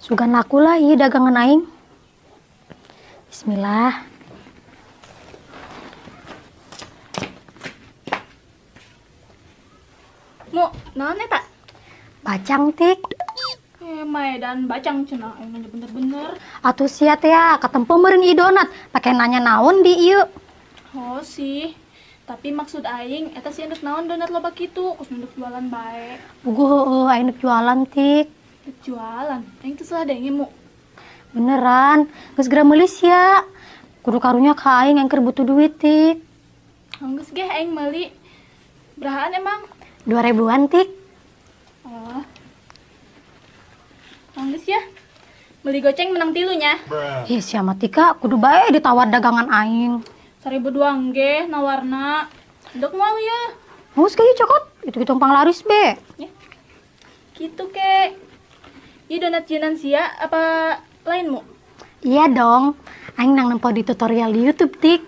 Sugan laku lah ieu dagangan aing. Bismillah. Mu, naon eta? Bacang tik. Maedan bacang cenah aing nanya bener-bener. Atuh sia teh ya, katempo meureun ieu donat, pake nanya naon di ieu. Oh sih. Tapi maksud aing eta sih endek naon donat loba kitu, kos endek jualan bae. Puguh heueuh aing endek jualan tik. Endek jualan? Aing teh salah denge mu. Beneran, geus geura meuli sia. Kudu karunya ka aing, aing keur butuh duit tik. Geus geh aing meuli. Berahaan emang? 2000-an tik. Oh. Geus ya. Beli goceng menang tilunya. Ih, sia mah Tika, kudu bae ditawar dagangan aing. 1000 doang ge nawarna. Ndek moal ya. Geus ge cokot, itu-itu panglaris be. Ya. Kitu ke. Ieu donat jieunan sia apa lain mu? Iya dong. Aing nang nempo di tutorial di YouTube tik.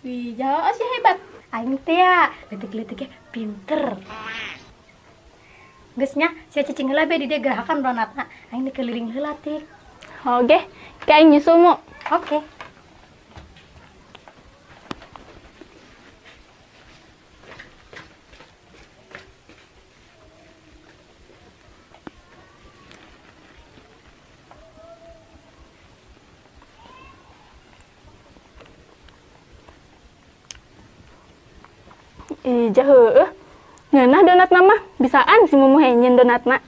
Wih, jauh sih hebat. Aing teh ya, letik-letiknya pinter. Geus nya, sia cicing heula be di dieu gerahakan donatna. Aing dikeliling heula tik. Oke, ke aing nyusul mu. Oke. Ih, heueuh. Ngeunah donatna mah, bisaan si Mumu henyin donatna.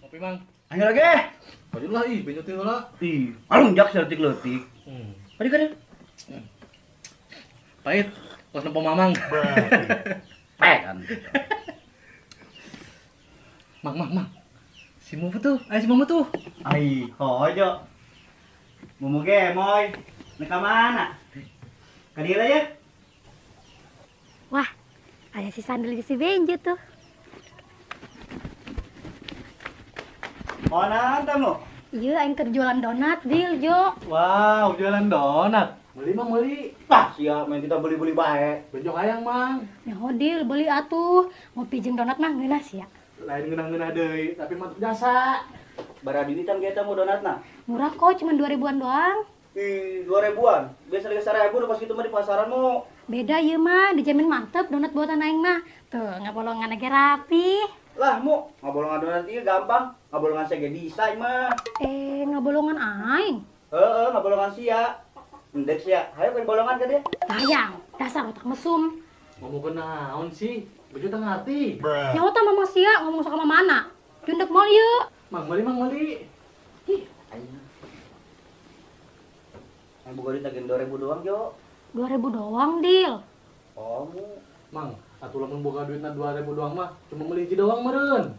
Ngopi, Mang. Ayo lagi. Bajulah ih, benjo teh heula. Ih, alung jak leutik-leutik. Tadi kan. Pahit, kos nempo Mamang. Kan. Mang, mang, mang. Si Mumu tuh, ayo si Mumu tuh. Ai, hojo. Mumu ge, moy. Nek ka mana? Ka dieu ya. Wah, aya si sandal si Benjo tuh. Mana tamu? Iya, aing keur jualan donat, Dil, Jo. Wow, jualan donat. Beli mang beli. Wah, siap main kita beli-beli bae. Benjo hayang, Mang. Nyaho Dil, beli atuh. Ngopi jeung donat mah ngeunah sia. Lain ngeunah-ngeunah deui, tapi mantep jasa. Barang ini kan kita mau donatna. Murah kok, cuma 2000-an doang. Ih, 2000-an. Biasa harga 1000 udah pas gitu mah di pasaran mau. Beda ieu mah, dijamin mantep donat buatan aing mah. Tuh, ngabolongan ge rapi. Lah, mu, ngabolongan donat ieu gampang. Ngabolongan sia ge bisa ieu mah. Ngabolongan aing. Heeh, ngabolongan sia. Endek sia, hayo ke bolongan ka dia. Tayang, dasar otak mesum. Ngomong ke naon sih? Bejo teu ngarti. Nyawa tah mama sia ngomong sok sama mana? Jundek moal ieu. Mang meuli, mang meuli. Ih, aing. Aing boga duit agen 2000 doang, Jo. 2000 doang, Dil. Oh, mu. Mang, atuh lamun boga duitna 2000 doang mah cuma meuli hiji doang meureun.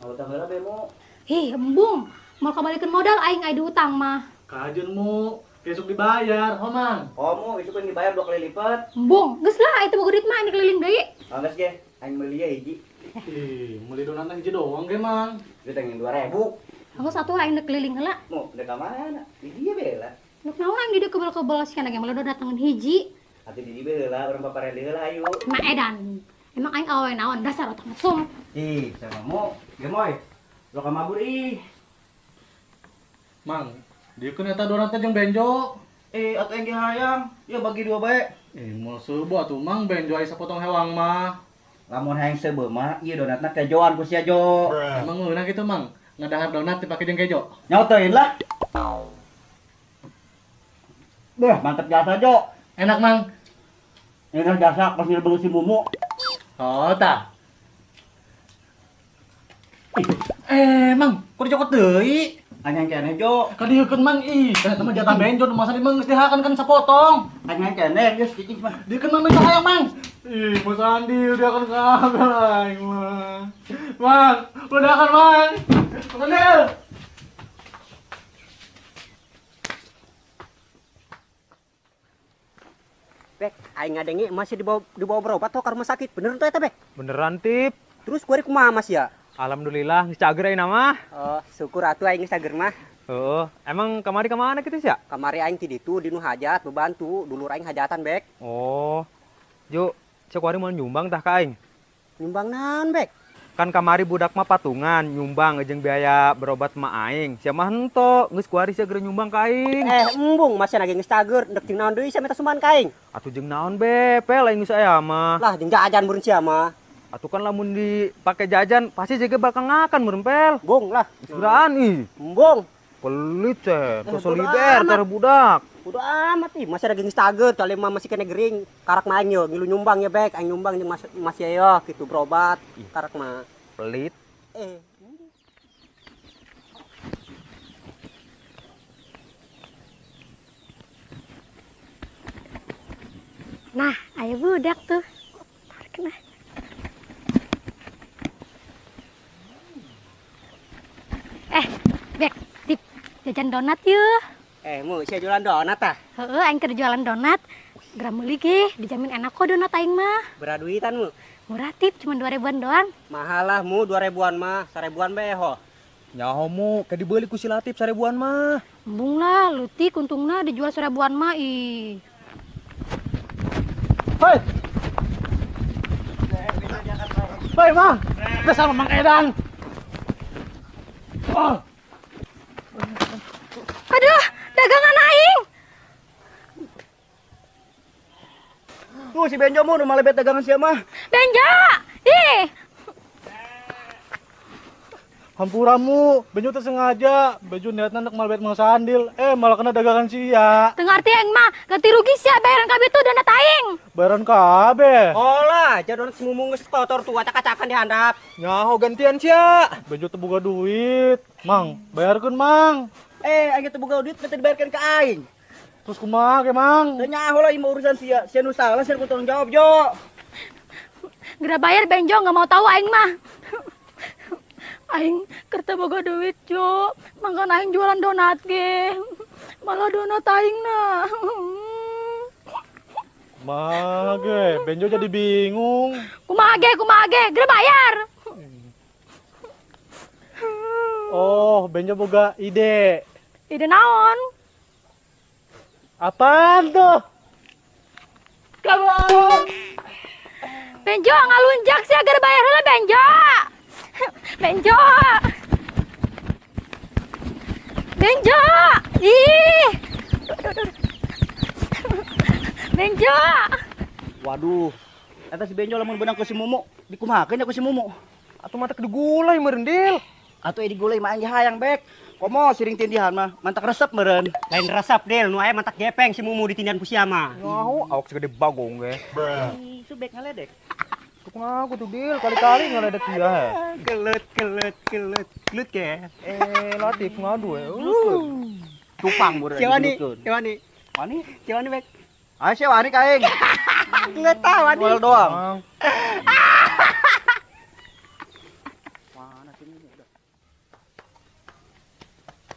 Ngutang heula be, mu. Ih, embung. Moal kabalikeun modal aing aya diutang mah. Kajeun mu. Besok dibayar, ho Mang. Oh, mu, besok yang dibayar 2 kali lipat. Embung, geus lah itu boga duit mah aing keliling deui. Oh, geus ge, aing meuli hiji. Ih, meuli donatna hiji doang ge, Mang. Duit aing 2000. Aku satu aing deuk keliling heula. Mu, deuk ka mana? Di dieu be lah. Deuk naon aing di dieu kebel-kebel sia ge meuli donat tangan hiji. Atuh di dieu be heula, urang papareli heula ayo. Mah edan. Emang aing awewe naon dasar otak mesum. Ih, sama mu, ge moy. Lo ka mabur ih. Mang, dia kan eta donatnya jeung Benjo. Atuh aing ge hayang. Ya bagi dua bae. Moal seubeuh atuh Mang, Benjo aya sapotong hewang mah. Lamun hayang seubeuh mah ieu donatna kejoan ku sia Jo. Emang ngeunah kitu Mang, ngadahar donat dipake jeung kejo. Nyotoin lah. Beh, mantep jasa Jo. Enak Mang. Enak jasa pas nyerbeng si Mumu. Oh, tah. Mang, kok dicokot deui? Anyang keneh Jo. Kadieukeun Mang ih, eta mah jatah Benjo nu masa di Mang geus dihakan kan sapotong. Anyang keneh geus cicing mah. Dieukeun Mang Benjo hayang Mang. Ih, Mas Andi udah akan kabeh aing mah. Mang, udah akan Mang. Mas Andi. Bek, aing ngadenge masih dibawa berobat tuh ke rumah sakit. Bener tuh eta, Bek? Beneran, Tip. Terus kuari kumaha Mas ya? Alhamdulillah geus cager ayeuna mah. Oh, syukur atuh aing geus cager mah. Heeh, emang kamari ka mana kitu sia? Kamari aing ti ditu di nu hajat bebantu, dulur aing hajatan Bek. Oh. Jo, cek wari mau nyumbang tah ka aing. Nyumbang naon Bek? Kan kamari budak mah patungan nyumbang jeung biaya berobat ma aing. Sia mah henteu, geus kuari sia geura nyumbang ka aing. Embung masih lagi geus cager, ndek jeung naon deui sia minta sumbangan ka aing. Atuh jeung naon be, pel aing geus aya mah. Lah jeung jajan meureun sia mah. Atuh kan lamun dipake jajan pasti jaga bakal ngakan meureun pel. Embung lah. Geuraan ih. Embung. Pelit ceh, solider teh budak. Bodo amat ih, masih lagi geus cager, kali mah masih kena gering. Karak mah aing yo ngilu nyumbang ya Bek, aing nyumbang jeung mas yo gitu berobat. Karak mah. Pelit. Nah, aya budak tuh. Tarik nah. Bek, tip jajan donat yuk. Mu, sia jualan donat tah? Heeh, aing keur jualan donat. Geura meuli ge, dijamin enak kok donat aing mah. Berapa duitan mu? Murah tip, cuma 2.000-an doang. Mahal lah mu, 2.000-an mah, 1.000-an bae ho. Nyaho mu, ke dibeli ku si Latif 1.000-an mah. Embung lah, leutik untungna dijual 1.000-an mah ih. Hoi. Hoi mah, besar Mang Edan. Oh. Aduh, dagangan aing. Tuh si Benjo mu nu malebet dagangan sia mah. Benjo! Ih. Hampura mu, Benjo teh sengaja. Benjo niatna nek malebet Mang Sandil, malah kena dagangan sia. Teu ngarti aing mah, ganti rugi sia bayaran kabeh tuh donat aing. Bayaran kabeh. Oh lah, donat si Mumu geus kotor tuh acak-acakan di handap. Nyaho gantian sia. Benjo teu boga duit. Mang, bayarkeun Mang. Aing teu boga duit teu dibayarkeun ka aing. Terus kumaha ge Mang? Teu nyaho lah ieu urusan sia. Sia nu salah sia kudu tanggung jawab, Jo. Geura bayar Benjo nggak mau tahu aing mah. Aing keur teu boga duit, Jo. Mangkan aing jualan donat ge. Malah donat aing na. Kumaha ge, Benjo jadi bingung. Kumaha ge, geura bayar. Oh, Benjo boga ide. Ide naon? Apaan tuh? Kabur. Benjo ngalunjak sih agar bayar heula Benjo. Benjo. Benjo. Ih. Benjo. Waduh. Eta si Benjo lamun beunang ku si Mumu, dikumahakeun ya ku si Mumu. Atuh mata digulai meureun Dil. Atuh digulai mah aing hayang Bek. Komo siring tindihan mah mantak resep meureun. Lain resep Dil, nu aya mantak gepeng si Mumu ditindihan ku sia mah. Nyaho awak segede bagong ge. Ih, subek ngaledek. Tuh ngaku tuh Dil, kali-kali ngaledek dia. Kelut kelut kelut kelut ge. Latif ngadu ya. Cupang meureun. Sia wani, sia wani. Wani? Sia wani Bek. Ah, sia wani ka aing. Kelut tah wani. Jual doang. Mana sih ini udah.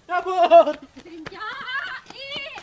Cabut. Benjo. Ih.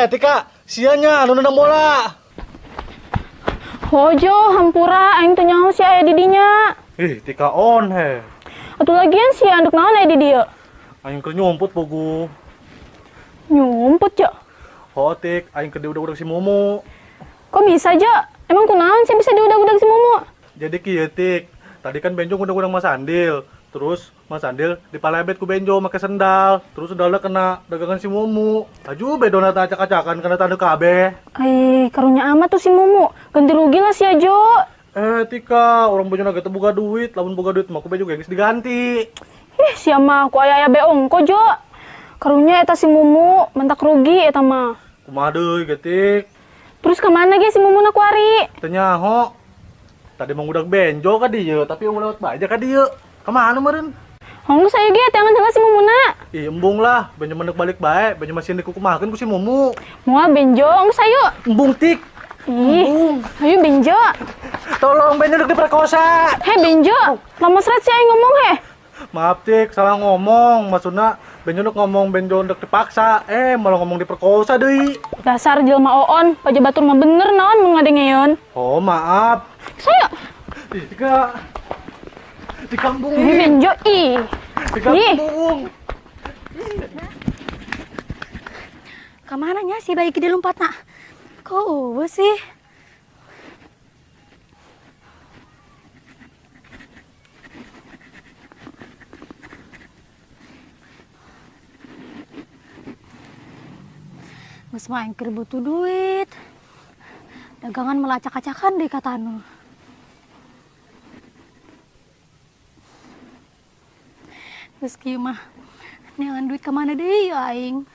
Tika, sianya anu nendang bola. Hojo, hampura aing teu nyaho si aya di dinya. Ih, Tika on he. Atuh lagian si anduk naon aya di dieu? Aing keur nyumput bogu. Nyumput, Jo? Ho, Tik, aing keur diudag-udag si Mumu. Kok bisa, Jo? Emang kunaon sih bisa diudag-udag si Mumu? Jadi kieu, Tik. Tadi kan Benjo ngudag-udag Mas Andil. Terus Mas Andil dipalebet ku Benjo make sendal. Terus sendalnya kena dagangan si Mumu. Aju be donat acak-acakan kena tanda kabeh. Ai, karunya amat tuh si Mumu. Ganti rugi lah si Ajo. Eh, Tika, urang Benjo ge teu boga duit, lamun boga duit mah ku Benjo geus diganti. Ih, sia mah ku aya-aya be ongko, Jo. Karunya eta si Mumu, mentak rugi eta mah. Kumaha deui getik? Terus kemana ge si Mumu na kuari? Teu nyaho. Tadi mah ngudag Benjo ka dieu, tapi eueuh lewat bae ka dieu. Kamana meureun? Hong saya ge teangan heula si Mumuna. Ih, embung lah, Benjo mendek balik bae, Benjo masih dikukumahakeun ku si Mumu. Moal Benjo, geus ayo. Embung tik. Ih, ayo Benjo. Tolong Benjo dek diperkosa. Heh Benjo, lama seret sih aing ngomong heh. Maaf tik, salah ngomong. Maksudna Benjo dek ngomong Benjo dek dipaksa, eh malah ngomong diperkosa deui. Dasar jelema oon, paja batur mah bener naon mun ngadengeun. Oh, maaf. Saya. Ih, Tika. Tika embung. Ih, Benjo ih. Tika embung. Kamana nya si bayi gede lompat nak? Kok eueuh sih? Geus mah aing keur butuh duit. Dagangan melacak-acakan deh kata anu. Geus kieu mah neangan duit ka mana deui aing?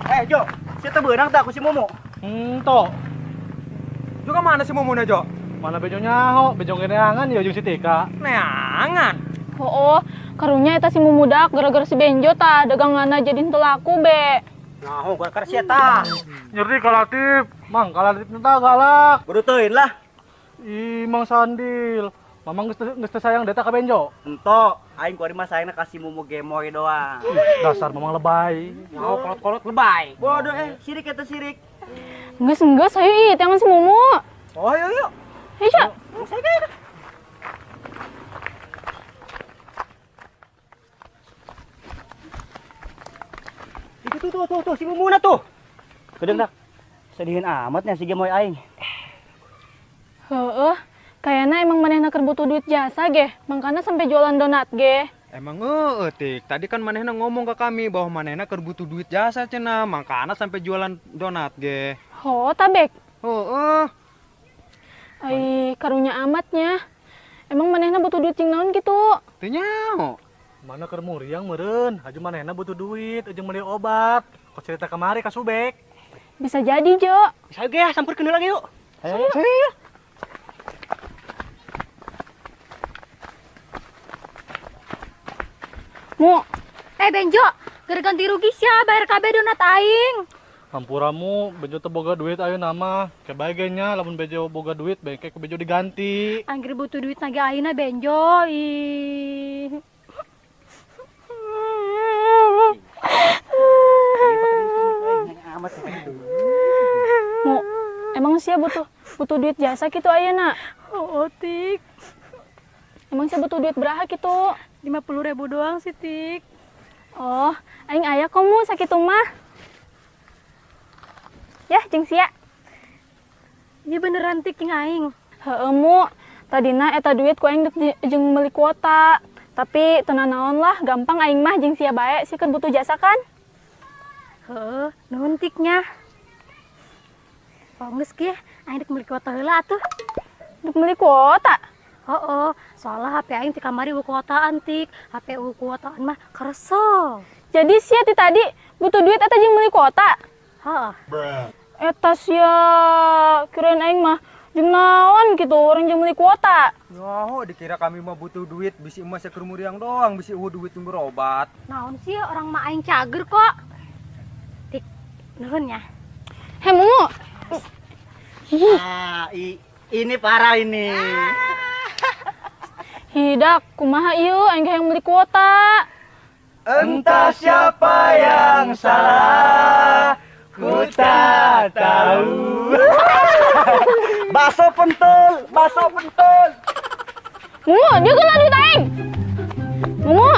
Eh, Jo, sia teu beunang tah ku si Mumu? Henteu. Jo ka mana si Mumuna, Jo? Mana Benjo nyaho, Benjo ge neangan ya jeung si Tika. Neangan. Oh, karunya eta si Mumu dak gara-gara si Benjo tah daganganna jadi henteu laku be. Nyaho gara-gara sia tah. Nyeri ka Latif. Mang, ka Latif tah galak. Kudu teuin lah. Ih, Mang Sandil. Mamang geus teu sayang deta ka Benjo. Ento, aing kuari mah sayangna ka si Mumu gemoy doang. Ih, dasar mamang lebay. Nyaho kolot-kolot lebay. Bodoh sirik eta sirik. Geus ayo ih teangan si Mumu. Oh, ayo yuk. Ayo, Jo. Itu tuh si Mumuna tuh. Kedeung dak. Sedihin amatnya si gemoy aing. Heeh. Kayaknya emang manehna keur butuh duit jasa ge, mangkana sampai jualan donat ge. Emang heeh, Tik. Tadi kan manehna ngomong ke kami bahwa manehna keur butuh duit jasa cenah, mangkana sampai jualan donat ge. Oh, tabek. Heeh. Ai, karunya amatnya. Emang manehna butuh duit jeung naon gitu? Teu nyaho. Mana keur muriang meureun, haju manehna butuh duit jeung meuli obat. Kok cerita kamari ka Subek. Bisa jadi, Jo. Bisa ge ya, sampeurkeun heula ge yuk. Ayo. Ayo. Mu. Eh Benjo, keur ganti rugi sia bayar kabeh donat aing. Hampuramu, Benjo teu boga duit ayeuna mah. Kebae ge nya lamun Benjo boga duit bengke ku Benjo diganti. Anggir butuh duit nage ayeuna Benjo. Ih. Mu, emang sia butuh duit jasa kitu ayeuna? Oh, Tik. Emang sia butuh duit beraha kitu? 50.000 doang sih, Tik. Oh, aing aya kok mu sakitu mah. Ya, jeung sia. Ini beneran Tik jeung aing. Heeh, mu. Tadina eta duit ku aing dek jeung meuli kuota. Tapi teu nanaon lah, gampang aing mah jeung sia bae, sia keur butuh jasa kan? Heeh, nuhun Tiknya. Oh, geus kieu, aing dek meuli kuota heula atuh. Dek meuli kuota? Oh, soalnya HP aing ti kamari eueuh kuotaan Tik. HP eueuh kuotaan mah keresel. Jadi sia ti tadi butuh duit eta jeung meuli kuota? Heeh. Eta sia kirain aing mah jeung naon gitu, orang jeung meuli kuota. Nyaho dikira kami mah butuh duit, bisi emas keur muriang doang, bisi eueuh duit jeung berobat. Naon sih orang mah aing cager kok. Tik, nuhun nya. Heh, Mumu. Ah, ini parah ini. Hidak, kumaha ieu aing hayang meuli kuota. Entah siapa yang salah, ku tak tahu. Bakso pentol, bakso pentol. Mumu, dia kena duit aing. Mumu.